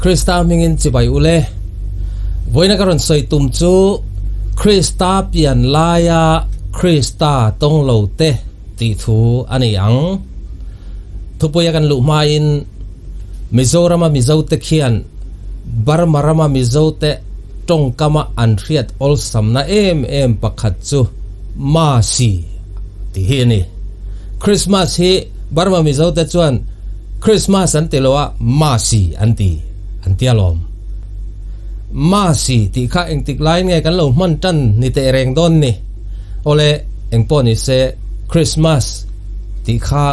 Krista hmingin chibai ule. Vawiina ka rawn sawi tum chu Krista pian laia Krista tawng lo te tih thu a ni ang. Thupuia kan luh hmain Mizorama Mizote khian Burma rama Mizote tawngkama an hriat awlsamna em em pakhat chu Masi tih hi a ni. Christmas hi Burma Mizote chuan Christmas an ti lo a, Masi an ti, an ti alawm. Masi tih kha engtik laiin nge kan lo hman tan ni teh reng dawn ni? Awle, engpawh ni se Christmas tih kha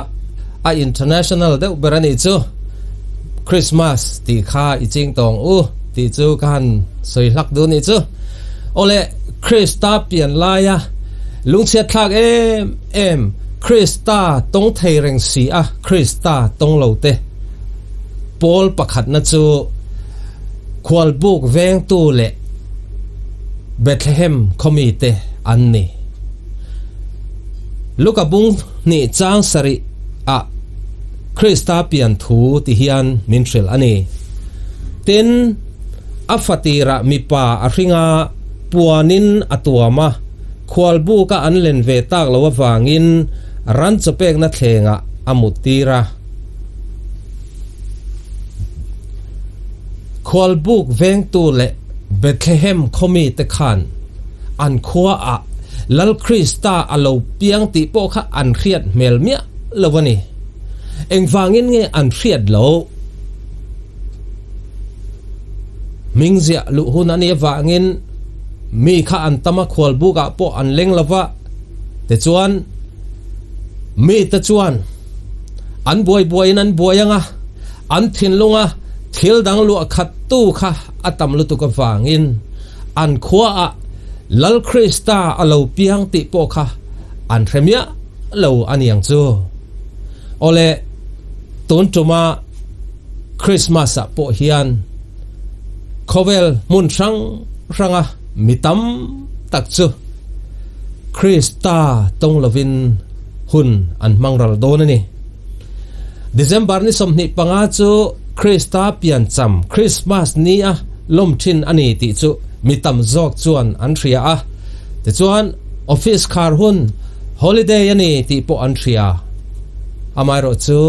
a international deuh ber a nih chu. Christmas tih kha i ching tawng u tih chu ka han sawi hlak duh nih chu. Awle, Krista pian laia lungchhiat thlak em em, Krista tawng thei reng si a Krista tawng lo te pawl pakhatna chu khualbuk vengtu leh Bethlehem khawmite an ni. Luka bung hnih chang sarih ah Krista pian thu ti hian min hrilh a ni. Tin, a fatirah mipa a hringa puanin a tuam a, khualbuka an len ve tak lo avangin ran chawpekna thlengah a muttir a. Khualbuk vengtu leh Bethlehem khawmite khan an khuaah Lal Krista a lo piang tih pawh kha an hriat hmel miah lo a ni. Engvangin nge an hriat loh? Hming ziah luh hun a nih avangin mi kha an tam a, khualbukah pawh an leng lo va. Tichuan, mite chuan an buai buaiin an buai ang a, an thinlunga thil dang luah khattu kha a tam lutuk avangin an khuaah Lal Krista a lo piang tih pawh kha an hre miah lo a niang chu. Awle, tun tuma Christmas ah pawh hian khawvel hmun hrang hranga mi tam tak chu Krista tawng lovin hun an hmang ral dawn a ni. December ni 25 chu Krista piancham Christmas ni a lawm thin a ni tih chu mi tam zawk chuan an hria a. Tichuan office khar hun holiday a ni tih pawh an hria. Amaherawh chu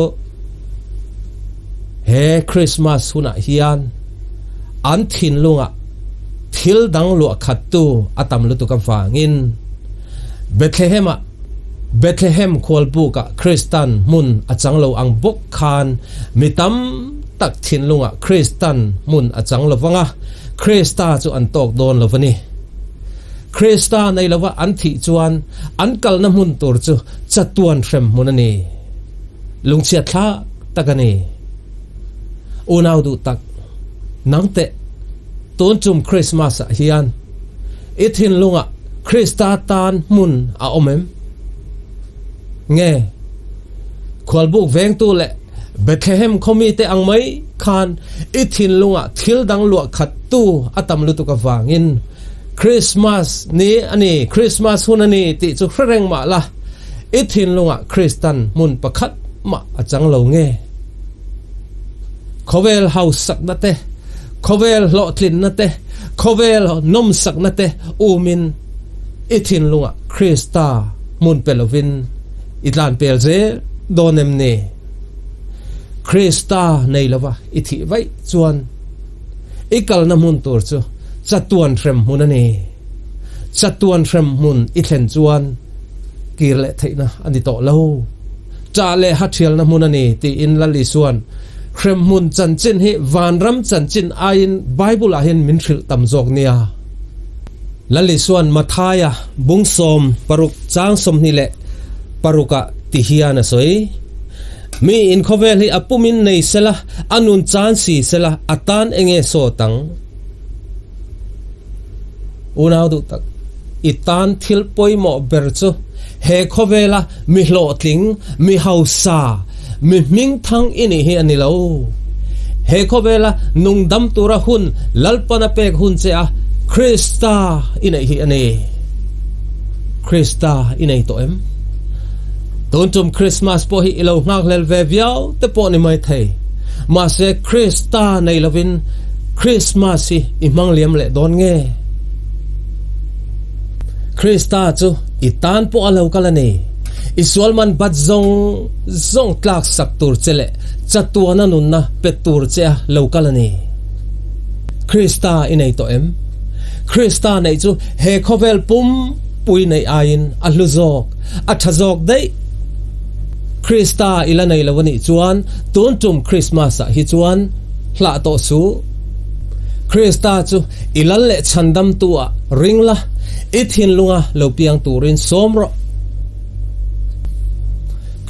He Christmas hunah hian an thinlungah thil dang luah khattu a tam lutuk avangin Bethlehem-ah Bethlehem khualbukah Kristan hmun a chang lo ang bawk khan mi tam tak thinlungah Kristan hmun a chang lo vang a, Krista chu an tawk dawn lo a ni. Krista nei lova an thih chuan an kalna hmun tur chu chatuan hrem hmun a ni. Lungchhiat thlak tak a ni. Unau duh tak, nang teh, tun chum Krismas ah hian i thinlungah Krista tan hmun a awm em? Nge, khualbuk vengtu leh Bethlehem khawmite ang mai khan i thinlungah thil dang luah khattu a tam lutuk avangin Krismas ni a ni, Krismas hun a ni tih chu hre reng mah la, I thinlungah Kristan hmun pakhat mah a chang lo nge? Khawvel hausakna te, khawvel hlawhtlinna te, khawvel nawmsakna te umin i thinlungah Krista hmun pe lovin i tlan pel zel dawn em ni? Krista nei lova i thih vaih chuan i kalna hmun tur chu chatuan hrem hmun a ni. Chatuan hrem hmun i thlen chuan kir leh theihna a ni tawh lo. Ṭah leh ha ṭhialna hmun a ni tiin Lal Isua'n hremhmun chanchin hi vanram chanchin aiin Bible-ah hian min hrilh tam zawk nia. Lal Isua'n Mathaia bung 16 chang 26-ah ti hian a sawi, Mi in khawvel hi a pumin nei sela, a nun chan si sela, a tan enge sawt ang? Unau duh tak, i tan thil pawimawh ber chu he khawvela mi hlawhtling, mi hausa, mi hmingthang i nih hi a ni lo. He khawvela nungdam tura hun Lalpan a pek hun che a, Krista i neih hi a ni. Krista i nei tawh em? Tun tum Krismas pawh hi i lo nghakhlel ve viau te pawh ni mai thei. Mahse Krista nei lovin Krismas hi i hmang liam leh dawn nge? Krista chu i tan pawh a lo kal a ni. I sualman bat zawng zawng tlak sak tur che leh chatuana nunna pe tur che a lo kal a ni. Krista i nei tawh em? Krista neih chu he khawvel pum pui neih aiin a hlu zawk, a tha zawk daih. Krista i la nei lo a nih chuan tun tum Krismas-ah hi chuan hlah tawh suh. Krista chu i lal leh chhandamtu-ah ring la, i thinlunga lo piang turin sawm rawh.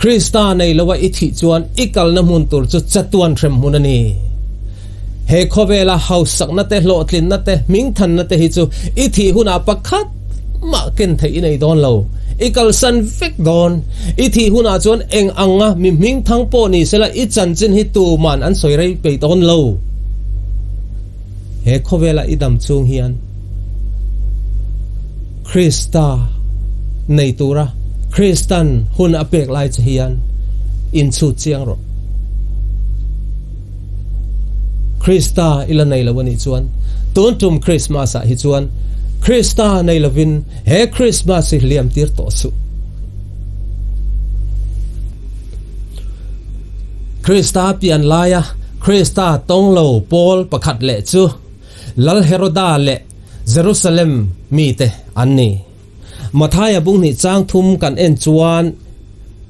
Krista nei loa i thih chuan i kalna hmun tur chu chatuan hrem hmun a ni. He khawvela hausakna te, hlawhtlinna te, hmingthanna te hi chu i thih hunah pakhat mah ken theih i nei dawn lo. I kalsan vek dawn. I thih hunah chuan eng anga mi hmingthang pawh ni sela i chanchin hi tuman an sawi rei peih dawn lo. He khawvela i dam chung hian Krista nei tura Kristan hun a pek lai che hian inchhut chiang rawh. Krista i la nei lo a nih chuan tun tum Krismas ah hi chuan Krista nei lovin he Krismas hi hliam tir tawh suh. Krista pian laia Krista tawng lo pawl pakhat leh chu Lal Heroda leh Jerusalem mite an ni. Mathaia bunghnih chang thum kan en chuan,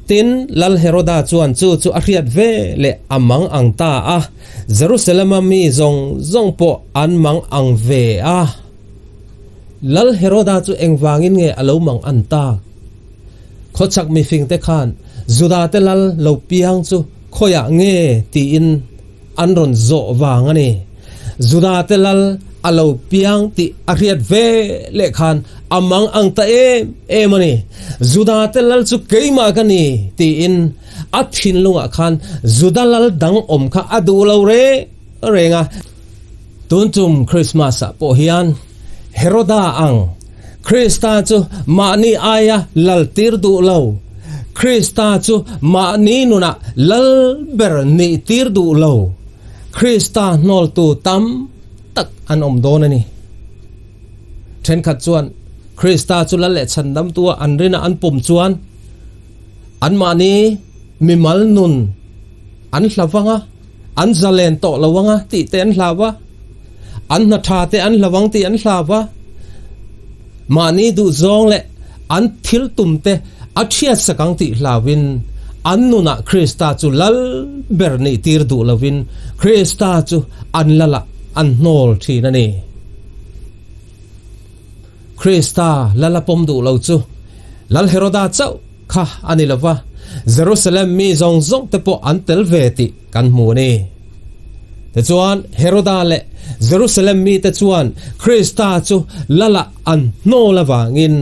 Tin, Lal Heroda chuan chu chu a hriat ve leh a mang ang ta a, Jerusalema mi zawng zawng pawh an mang ang ve a. Lal Heroda chu engvangin nge a lo mang an tak? Khawchhak mifingte khan Judate lal lo piang chu khawiah nge tiin an rawn zawh vang a ni. Judate lal a lo piang tih a hriat ve leh khan a mang ang ta em em a ni. Judate lal chu keimah ka ni tiin a thinlungah khan Juda lal dang awm kha a duh lo reng reng a. Tun tum Krismas-ah pawh hian Heroda ang Krista chu mahni aia lal tir duh lo, Krista chu mahni nunah lal ber nih tir duh lo, Krista hnawltu tam tak an awm dawn a ni. Thenkhat chuan Krista chu lal leh chhandamtua an rina an pawm chuan anmahni mimal nun an hla vang a, an zalen tawh lo anga tih te an hlau a, an hna tha te an hlau ang tih an hlau a, mahni duhzawng leh an thil tum te a thiat sak ang tih hlauin an nunah Krista chu lal ber nih tir duh lovin Krista chu an lalah an hnawl thin a ni. Krista lal a pawm duh lo chu Lal Heroda chauh kha a ni lo va, Jerusalem mi zawng zawng te pawh an tel ve tih kan hmu a ni. Tichuan, Heroda leh Jerusalem mite chuan Krista chu lalah an hnawl avangin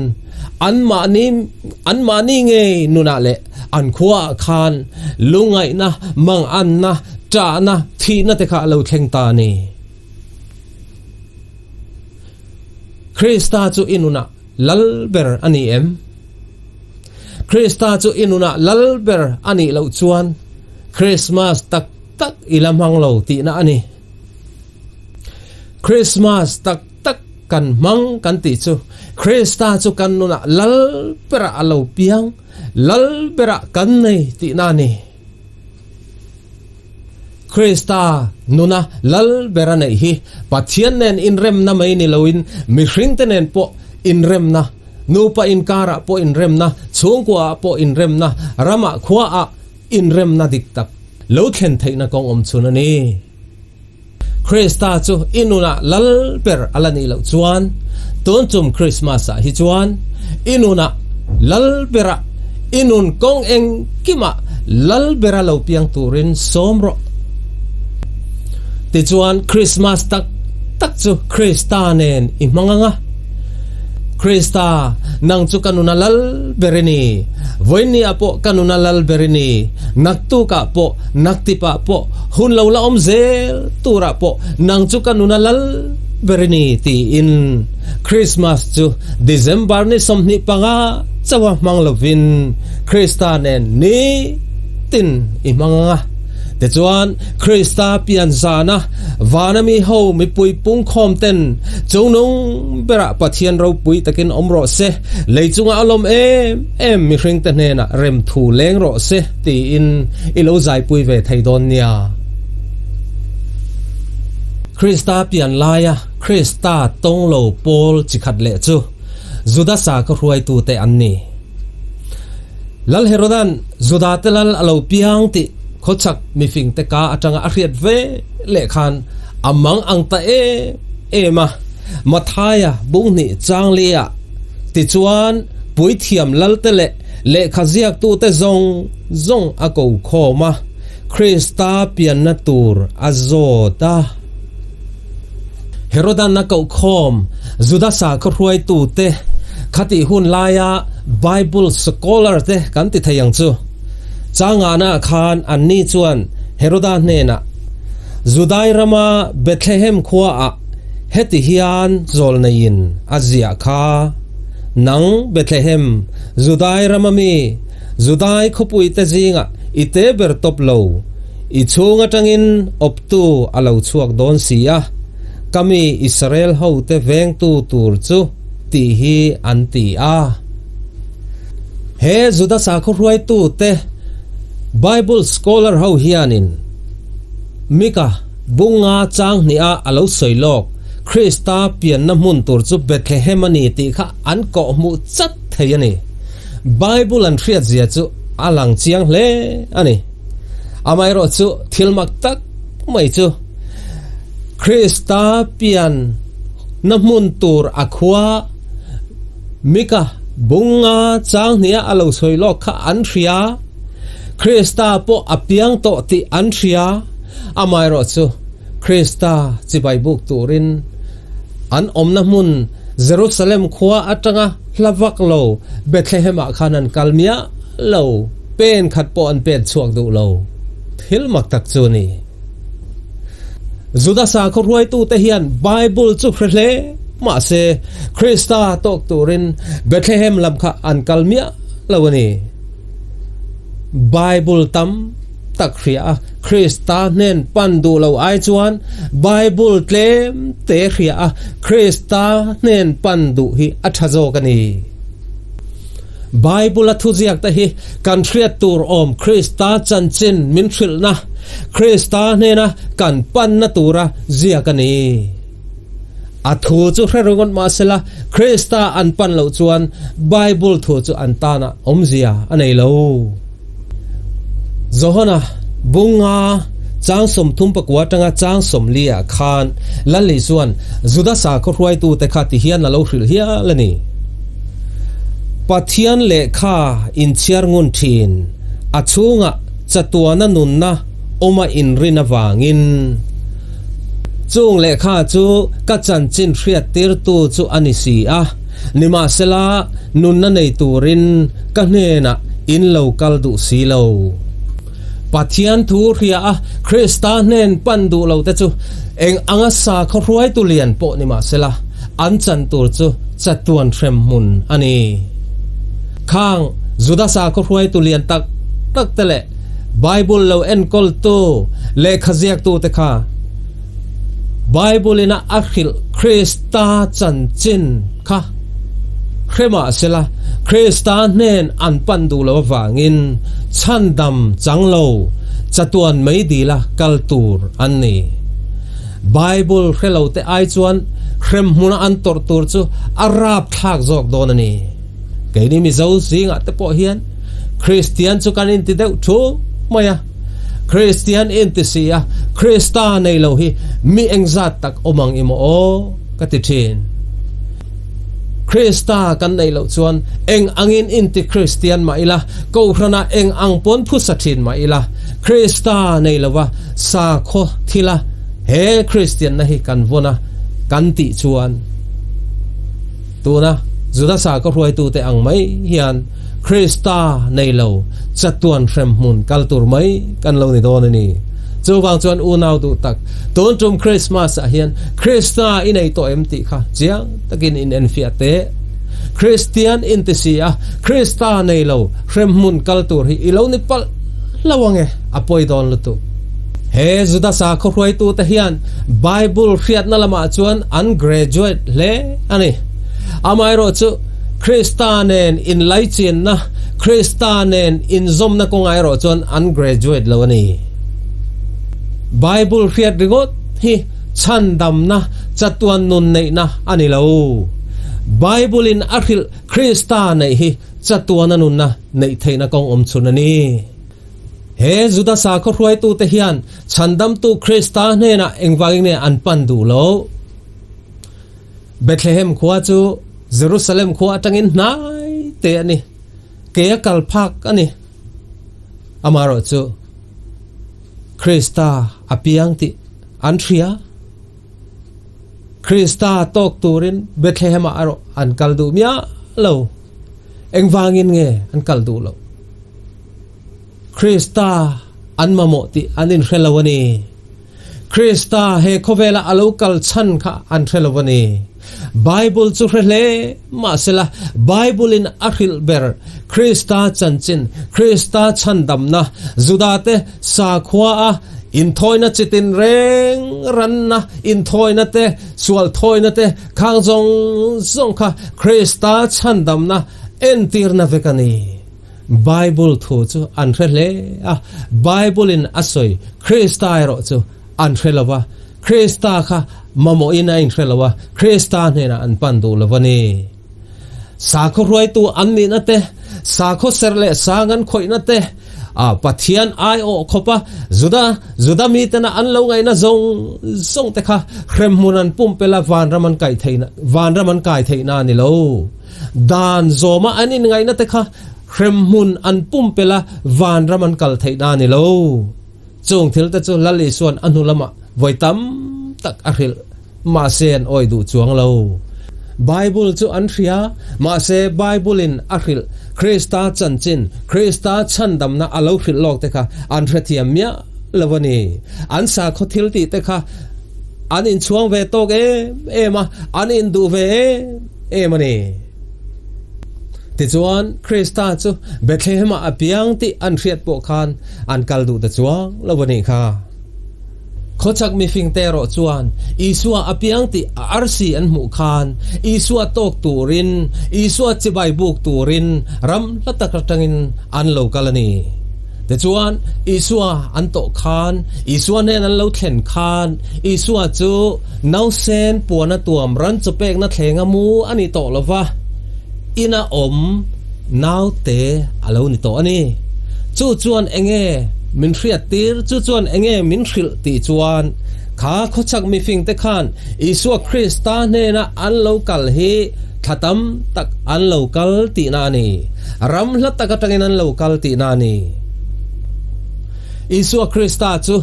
anmahni anmahni ngei nunah leh an khuaah khan lungaihna, manganna, ṭahna, thihna te kha a lo thleng ta a ni. Krista chu i nunah lal ber a ni em? Krista chu i nunah lal ber a nih loh chuan Krismas tak tak i la hmang lo tihna a ni. Krismas tak tak kan hmang kan tih chu Krista chu kan nunah lal berah a lo piang, lal berah kan nei tihna a ni. Krista nuna lal ber a neih hi Pathian nen inremna mai ni loin mihringte nen pawh inremna, nupa inkarah pawh inremna, chhungkuaah pawh inremna, ramah khuaah inremna dik tak lo thlen theihna kawng awm chhun a ni. Krista chu i nunah lal ber a la nih loh chuan tun chum Krismas-ah hi chuan i nunah lal berah i nun kawng engkimah lal bera lo piang turin sawm rawh. Tichuan Krismas tak tak chu Krista nen i hmang ang a. Krista, nang chu ka nuna lal ber i ni. Vawiinniah pawh ka nuna lal ber i ni. Naktukah pawh, naktipah pawh, hun lo la awm zel turah pawh nang chu ka nuna lal ber i ni tiin Krismas chu December ni 25 chauha hmang lovin Krista nen nitin i hmang ang a. Tichuan, Krista pian zana vana mi ho mipui pungkhawm ten chungnung berah Pathian ropui takin awm rawh se, lei chunga a lawm em em mihringte hnenah remthu leng rawh se tiin i lo zaipui ve thei dawn nia. Krista pian laia Krista tawng lo pawl chi khat leh chu Juda sakhaw hruaitute an ni. Lal Heroda'n Judate lal a lo piang tih khawchhak mifingte ka atanga a hriat ve leh khan a mang ang ta em em a, Mathaia bunghnih changlia tichuan puithiam lalte leh lehkha ziaktute zawng zawng a ko khawm a, Krista pianna tur a zawt a. Herodan a kohkhawm Juda sakhaw hruaitute khatih hun laia Bible scholar te kan ti thei ang chu. Changana khan anni chuan Heroda hnenah, Judai rama Bethlehem khuaah heti hian zawlneiin a ziah kha, Nang Bethlehem, Judai rama mi, Judai khawpuite zingah i te ber tawp lo, I chhung atangin awptu a lo chhuak dawn si a, ka mi Israel hote vengtu tur chu tih hi an ti a. He Juda sakhaw hruaitute Bible scholar ho hianin Mika bunga chang hniha a lo sawi lawk Krista pianna hmun tur chu Bethlehem a ni tih kha an kawhhmuh chat thei a ni. Bible an hriatzia chu a lang chiang hle a ni. Amaherawh chu thil mak tak mai chu Krista pian na hmun tur a khua Mika bunga chang hnia a lo sawi lawk kha an hria. Krista pawh a piang tawh tih an hria. Amaherawh chu Krista chibai buk turin an awmna hmun Jerusalem khua atanga hla vak lo Bethlehem ah khan an kal miah lo. Pen khat pawh an pen chhuak duh lo. Thil mak tak chu a ni. Juda sakhaw hruaitute hian Bible chu hre hle mah se, Krista tawk turin Bethlehem lam kha an kal miah lo a ni. Bible tam tak hria a, Krista hnen pan duh lo ai chuan Bible tlem te hria a, Krista hnen pan duh hi a tha zawk a ni. Bible-a thuziakte hi kan hriat tur awm Krista chanchin min hrilhna, Krista hnena kan panna tura ziak a ni. A thu chu hre ringawt mah sela, Krista an pan loh chuan Bible thu chu an tana awmzia a nei lo. Johana bunga chang 34 atanga chang 40 ah khan Lali chuan Juda sakhaw hruaitute kha tihian a lo hrilh hial a ni. Pathian lehkha inchhiar ngun thin a chhungah chatuana nunna awm a inrin avangin chung lehkha chu ka chanchin hriattirtu chu a ni si a, nimahsela nunna nei turin ka hnenah in lo kal duh si lo. Pathian thu hria a Krista hnen pan duh lo te chu eng anga sakhaw hruaitu lian pawh ni mahsela an chan tur chu chatuan hrem hmun a ni. Khang Juda sakhaw hruaitu lian tak tak te leh Bible lo enkawltu lehkha ziaktu te kha Bible ina a hrilh Krista chanchin kha hre mahsela Krista hnen an pan duh lo avangin chhandam chang lo chatuan mei dila kal tur an ni. Bible hre lo te ai chuan hremhmuna an tawrh tur chu a rapthlak zawk dawn a ni. Keini Mizo zingah te pawh hian Kristian chu kan inti deuh thu mai a. Kristian inti si a, Krista nei lo hi mi engzat tak awm ang i maw aw ka ti thin. Krista kan neih loh chuan eng angin inti Kristian mah ila, Kohhranah eng ang pawn phusa thin mah ila, Krista nei lova sakhaw thila he Kristianna hi kan vawn a kan tih chuan tuna Juda sakhaw hruaitute ang mai hian Krista nei lo chatuan hremhmun kal tur mai kan lo ni dawn a ni. Chuvang chuan unau duh tak, tun tum Krismas ah hian Krista i nei tawh em tih kha chiang takin in enfiah teh. Kristian inti si a, Krista nei lo hremhmun kal tur hi i lo ni palh lo ange, a pawi dawn lutuk. He Juda sakhaw hruaitute hian Bible hriatna lamah chuan an graduate hle a ni. Amaherawhchu, Krista nen inlaichinna, Krista nen inzawmna kawngah erawh chuan an graduate lo a ni. Bible hriat ringawt hi chhandamna, chatuan nun neihna a ni lo. Bible-in a hrilh Krista neih hi chatuana nunna neih theihna kawng awm chhun a ni. He Juda sakhaw hruaitute hian Chhandamtu Krista hnenah engvangin nge an pan duh lo? Bethlehem khua chu Jerusalem khua atangin hnai te a ni, ke a kal phak a ni. Amaherawh chu Krista a piang tih an hria. Krista tawk turin Bethlehem-ah erawh an kal duh miah lo. Engvangin nge an kal duh loh? Krista an mamawh tih an inhre lo a ni. Krista he khawvela a lo kal chhan kha an hre lo a ni. Bible chu hre hle mahsela Bible-in a hrilh ber Krista chanchin, Krista chhandamna, Judate sakhua a inthawina chitin reng ranna inthawina te, sual thawina te khang zawng zawng kha Krista chhandamna entirna vek a ni. Bible thu chu an hre hle a, Bible-in a sawi Krista erawh chu an hre lo va, Krista kha mamawhin a inhre lo a, Krista hnenah an pan duh lo a ni. Sakhaw hruaitu an nihna te, sakhaw serh leh sang an khawihna te, a Pathian aiawh khawpa Juda, Juda mitena an lo ngaihna zawng zawng te kha hremhmun an pumpelh a, vanram an kaih theihna, vanram an kai theihna a ni lo. Dan zawma an inngaihna te kha hremhmun an pumpelh a, vanram an kal theihna a ni lo. Chung thil te chu Lal Isua'n a hnu lamah vawi tam tak a hrilh, mahse an awih duh chuang lo. Bible chu an hria, mahse Bible-in a hrilh Krista chanchin, Krista chhandamna a lo hrilh lawk te kha an hrethiam miah lo a ni. An sakhaw thil tih te kha an inchhuang ve tawk em em a, an induh ve em em a ni. Tichuan, Krista chu Bethlehem-ah a piang tih an hriat pawh khan an kal duh ta chuang lo a nih kha. Khawchhak mifingte erawh chuan Isua a piang tih a arsi an hmuh khan Isua tawk turin, Isua chibai buk turin ram hla tak atangin an lo kal a ni. Tichuan, Isua an tawh khan, Isua hnen an lo thlen khan, Isua chu nausen puana tuam ran chaw pekna thlenga mu a ni tawh lo va, ina awm naute a lo ni tawh a ni. Chu chuan enge min hriattir, chu chuan enge min hrilh tih chuan, kha khawchhak mifingte khan Isua Krista hnena an lo kal hi thla tam tak an lo kal tihna a ni. Ram hla tak atangin an lo kal tihna a ni. Isua Krista chu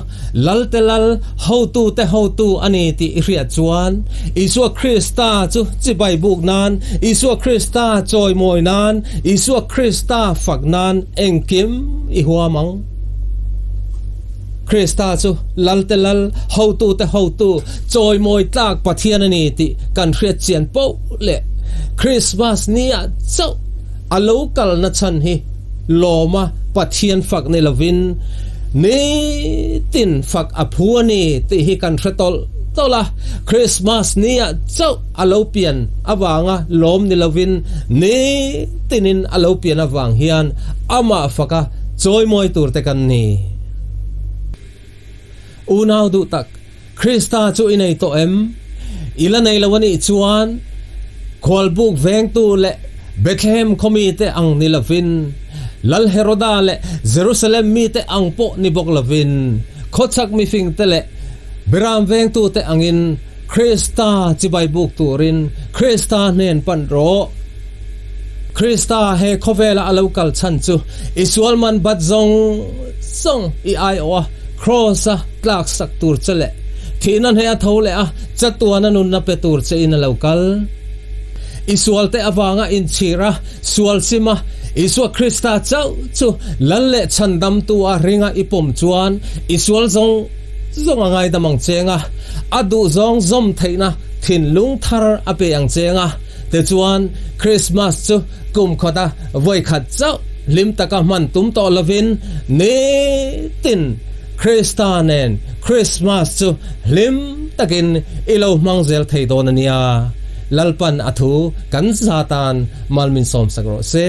Lalte Lal, Hotute Hotu a ni tih i hriat chuan, Isua Krista chu chibai buk nan, Isua Krista chawimawi nan, Isua Krista fak nan engkim i huam ang. Krista chu Lalte Lal, Hotute Hotu, chawimawi tlak Pathian a ni tih kan hriat chian poh leh Krismas ni-ah chauh a lo kalna chhan hi lawma Pathian fak ni lovin nitin fak a phu a ni tih hi kan hre tawlh tawlh a. Krismas ni-ah chauh a lo pian avanga lawm ni lovin nitinin a lo pian avang hian amah faka chawimawi tur te kan ni. Unau duh tak, Krista chu i nei tawh em? I la nei lo a nih chuan, khualbuk vengtu leh Bethlehem khaw mite ang ni lovin, Lal Heroda leh Jerusalem mite ang pawh ni bawk lovin, khawchhak mifingte leh Beram vengtute angin Krista chibai buk turin Krista hnen pan rawh. Krista he khawvela a lo kal chhan chu i sual man bat zawng zawng i aiawh a, Kraws-a tlak sak tur che leh thihna hneh a tho leh a, chatuana nunna pe tur che in a lo kal. I sualte avanga inchhir a, sual sim a, Isua Krista chauh chu Lal leh Chhandamtu a ringa i pawm chuan i sual zawng zawng a ngaidam ang cheng a, a duhzawng zawm theihna thinlung thar a pe ang cheng a. Tichuan, Krismas chu kum khawta vawi khat chauh hlim taka hman tum tawh lovin nitin Krista nen Krismas chu hlim takin i lo hmang zel thei dawn a nia. Lalpan a thu kan za tan mal min sawmsak rawh se.